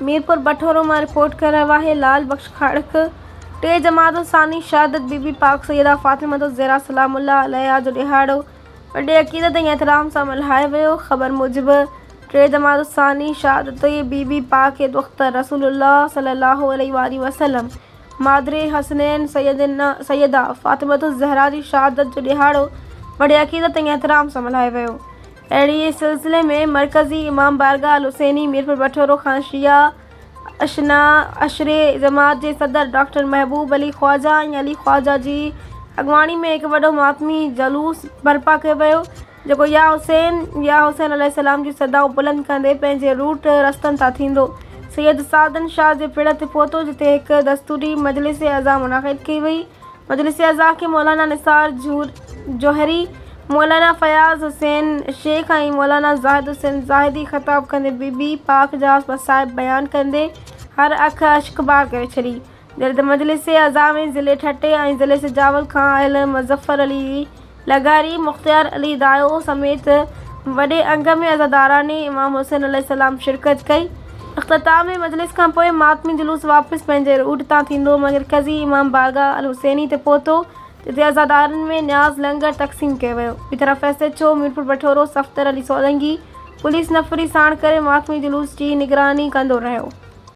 ميرپور بٺورو مان رپورٽ ڪري رهيو آهي لال بخش کاڙڪ ٽي جماعت الثاني شهادت بي بي پاڪ سيده فاطمه الزهرا سلام الله عليها جو ڏهاڙو وڏي عقيدت ۽ احترام سان ملهايو ويو خبر موجب ٽي جماعت الثاني شهادت بي بي پاڪ دختر رسول الله صلي الله عليه واٰله وسلم مادر حسنين سيده فاطمه الزهرا جي شهادت جو ڏهاڙو وڏي عقيدت ۽ احترام سان ملهايو ويو. اهڙي سلسلي ۾ مرڪزي امام بارگاهه الحسيني ميرپور بٺورو کان شيعه اثنا عشري جماعت جي صدر ڊاڪٽر محبوب علي خواجه ۽ علي خواجه جي اڳواڻي ۾ هڪ وڏو ماتمي جلوس برپا ڪيو ويو جيڪو يا حسين يا حسين عليه السلام جون صدائون بلند ڪندي پنهنجي روٽ رستن تان ٿيندو سيد سادن شاهه جي پڙ تي پهتو جتي هڪ دستوري مجلس عزا منعقد ڪئي وئي. مجلس عزا کي مولانا نثار جوهري، مولانا فياض حسين شيخ ۽ مولانا زاهد حسين زاهدي خطاب ڪندي بي بي پاڪ جا مصائب بيان ڪندي هر اک اشڪبار ڪري ڇڏي. جڏهن ته مجلس عزا ۾ ضلعي ٺٽي ۽ ضلعي سجاول کان آيل مظفر علي لغاري، مختيار علي دايو سميت وڏي انگ ۾ عزاداران امام حسين عليه السلام شرڪت ڪئي. اختتام مجلس کان پوء ماتمي جلوس واپس پنهنجي روٽ تان ٿيندو مرڪزي امام بارگاهه الحسيني تي پهتو جتي عزادارن ۾ نياز لنگر تقسيم ڪيو ويو. ٻي طرف S H O Mirpur Bathoro Safdar Ali Solangi police نفري ساڻ ڪري ماتمي جلوس جي نگراني ڪندو رهيو.